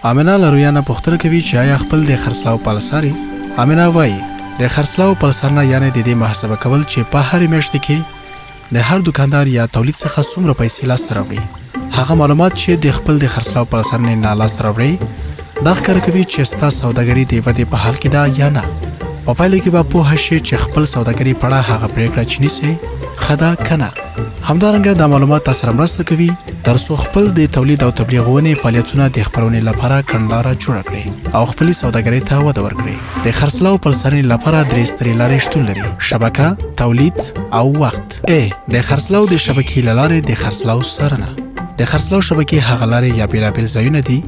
امنه له رویا نه پوښتنه کوي چې آیا خپل د خرڅلاو پل څاري؟ امنه وایي، د خرڅلاو پل څارنه یعنې د دې محاسبه کول چې په هرې میاشتې کې د هر دوکاندار یا تولید څخه څومره پیسې لاسته راوړي. هغه معلومات چې د خپل د خرڅلاو پل څارنې نه لاسته راوړي، دا ښکاره کوي چې ستا سوداګري د ودې په حال کې ده یا نه. په پایله کې به پوه شې چې خپل سوداګري په اړه هغه پرېکړه چې نیسې ښه ده که نه. همدارنګه دا معلومات تاسو سره مرسته کوي ترڅو خپل د تولید او تبلیغونې فعالیتونه د خپرونې لپاره کړنلاره جوړه کړي او خپلې سوداګرۍ ته وده ورکړي. د خرڅلاو پلسرنې لپاره درې سترې لارې شتون لري: شبکه، تولید او وخت. ا د خرڅلاو د شبکې له لارې د خرڅلاو څارنه. د خرڅلاو شبکې هغه لارې یا بېلابېل ځایونه دي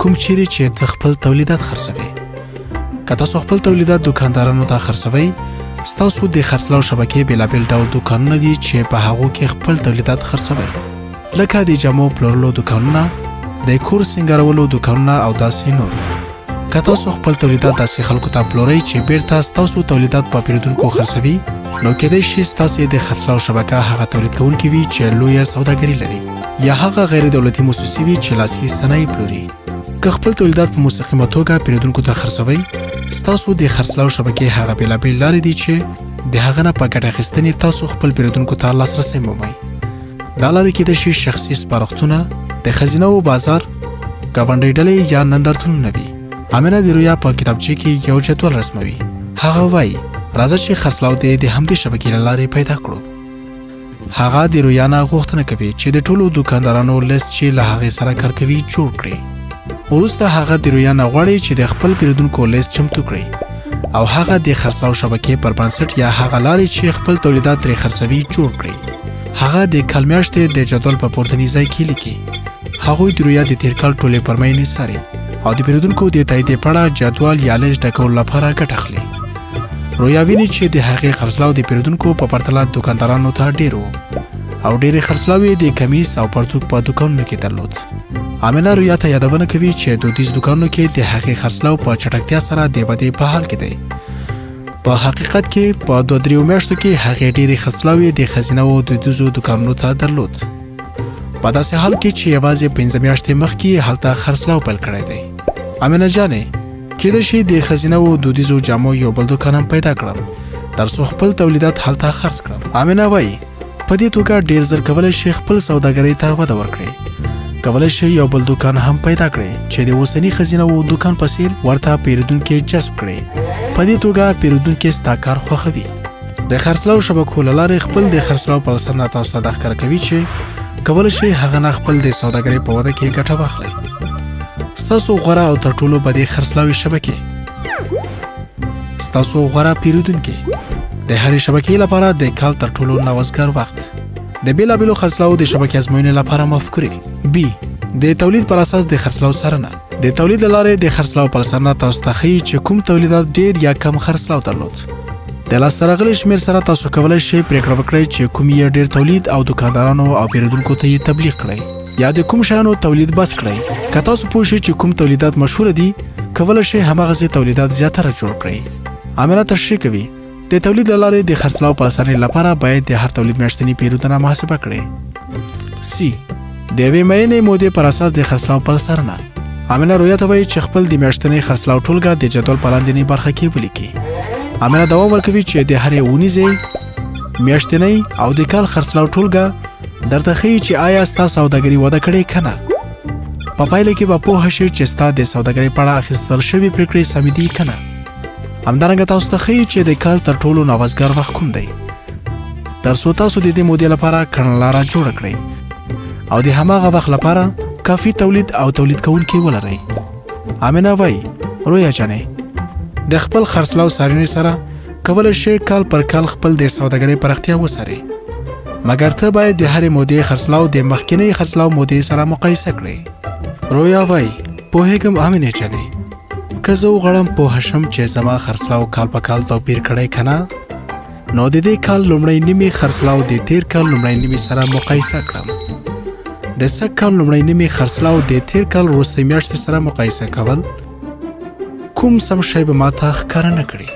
کوم چیرې چې ته خپل تولیدات خرڅوې. که تاسو خپل تولیدات دوکاندارانو ته خرڅوئ، ستاسو د خرڅلاو شبکې بېلابېل ډول دوکانونه دي چې په هغو کې خپل تولیدات خرڅوئ، لکه د جامو پلورلو دوکانونه، د کور سینګارولو دوکانونه او داسې نور. که تاسو خپل تولیدات داسې خلکو ته پلورئ چې بیرته ستاسو تولیدات په پیرودونکو خرڅوي، نو کېدای شي ستاسې د خرڅلاو شبکه هغه تولید کوونکي وي چې لویه سوداګري لري یا هغه غیر دولتي موسسې وي چې لاسي صنایع پلوري. که خپل تولیدات په مستقیمه توګه پیرودونکو ته خرڅوئ، ستاسو د خرڅلاو شبکې هغه بېلابېل لارې دي چې د هغه نه په ګټه اخیستنې تاسو خپل پیرودونکو ته لاسرسی مومئ. دا لارې کېدای شي شخصي سپارښتونه، د ښځینه وو بازار، ګاونډۍ ډلې یا نندارتونونه وي. امنه د رویا په کتابچې کې یو جدول رسموي. هغه وایي، راځه چې خرڅلاو دې د همدې شبکې له لارې پیدا کړو. هغه د رویا نه غوښتنه کوي چې د ټولو دوکاندارانو لیست چې له هغې سره کار کوي جوړ کړي. وروسته هغه د رویا نه غواړي چې د خپل پیرودونکو لیست چمتو کړي او هغه د خرڅلاو شبکې پر بنسټ یا هغه لارې چې خپل تولیدات ترې خرڅوي جوړ کړي. هغه د کال میاشتې د جدول په پورتني ځای کې لیکي. هغوی د رویا د تېر کال ټولې پرماینې څاري او د پیرودونکو د تاییدې په اړه جدول یا لیست ډکولو لپاره ګټه اخلي. رویا ویني چې د هغې خرڅلاو د پیرودونکو په پرتله دوکاندارانو ته ډیر و او ډېرې خرڅلاو یې د کمیس او پرتوګ په دوکانونو کې درلود. امنه رویا ته یادونه کوي چې دودیز دوکانونو کې د هغې خرڅلاو په چټکتیا سره د ودې په حال کې دی. په حقیقت کې په دوه دریو میاشتو کې هغې ډېرې خرڅلاوې د ښځینه وو دودیزو دوکانونو ته درلود، په داسې حال کې چې یوازې 5 میاشتې مخکې یې هلته خرڅلاو پیل کړی دی. امنه جانې، کېدای شي د ښځینه وو دودیزو جامو یو بل دوکان هم پیدا کړم ترڅو خپل تولیدات هلته خرڅ کړم. امنه وایي، په دې توګه ډیر زر کولی شي خپل سوداګرۍ ته وده ورکړي. کولی شي یو بل دوکان هم پیدا کړي چې د اوسني ښځینه وو دوکان په څیر ورته پیرودونکي جذب کړي. په دې توګه پیرودونکي ستا کار خوښوي. د خرڅلاو شبکو له لارې خپل د خرڅلاو پر سر نه تاسو ته دا ښکاره کوي چې کولی شئ هغه نه خپل د سوداګرۍ په وده کې ګټه واخلئ. ستاسو غوره او تر ټولو بدې خرڅلاوي شبکې. ستاسو غوره پیرودونکي. د هرې شبکې لپاره د کال تر ټولو نوښتګر وخت. د بېلابېلو خرڅلاو د شبکې ازموینې لپاره مفکورې. بي د تولید پر اساس د خرڅلاو څارنه. د تولید له لارې د خرڅلاو پر څارنه تاسو ته ښیي چې کوم تولیدات ډیر یا کم خرڅلاو درلود. د لاسته راغلي شمېر سره تاسو کولی شئ پرېکړه وکړئ چې کوم یې ډېر تولید او دوکاندارانو او پیرودونکو ته یې تبلیغ کړئ یا د کوم شیانو تولید بس کړئ. که تاسو پوه شئ چې کوم تولیدات مشهور دي، کولی شئ هماغسې تولیدات زیاتره جوړ کړئ. عامله تشریح کوي، د تولید له لارې د خرڅلاو په اسانۍ لپاره باید د هر تولید میاشتني پیرودنه محاسبه کړئ. سی د یوې معینې مودې پر اساس د خرڅلاو پر څارنه. امنه رویا ته وایي چې خپل د میاشتنۍ خرڅلاو ټولګه د جدول په لاندینۍ برخه کې ولیکي. امنه دوام ورکوي چې د هرې اونیزې، میاشتنۍ او د کال خرڅلاو ټولګه درته ښیي چې آیا ستا سوداګري وده کړې که نه. په پایله کې به پوه شئ چې ستا د سوداګرۍ په اړه اخیستل شوې پرېکړې سمې دي که نه. همدارنګه تاسو ته ښیي چې د کال تر ټولو نوښتګر وخت کوم دی، تر څو تاسو د دې مودې لپاره کړنلاره جوړه کړئ او د هماغه وخت لپاره کافي تولید او تولید کوونکي ولرئ. امنه وایي، رویا جانې، د خپل خرڅلاو څارنې سره کولی شئ کال پر کال خپل د سوداګرۍ پراختیا وڅارئ، مګر ته باید د هرې مودې خرڅلاو د مخکینۍ خرڅلاو مودې سره مقایسه کړې. رویا وایي، پوهېږم امنې جانې، که زه وغواړم پوه شم چې زما خرڅلاو کال په کال توپیر کړی که نه، نو د دې کال لومړی نیمې خرڅلاو د تیر کال لومړی نیمې سره مقایسه کړم. د سږ کال لومړی نیمې خرڅلاو د تیر کال وروستۍ میاشتې سره مقایسه کول کوم سم شی به ماته ښکاره نه کړي.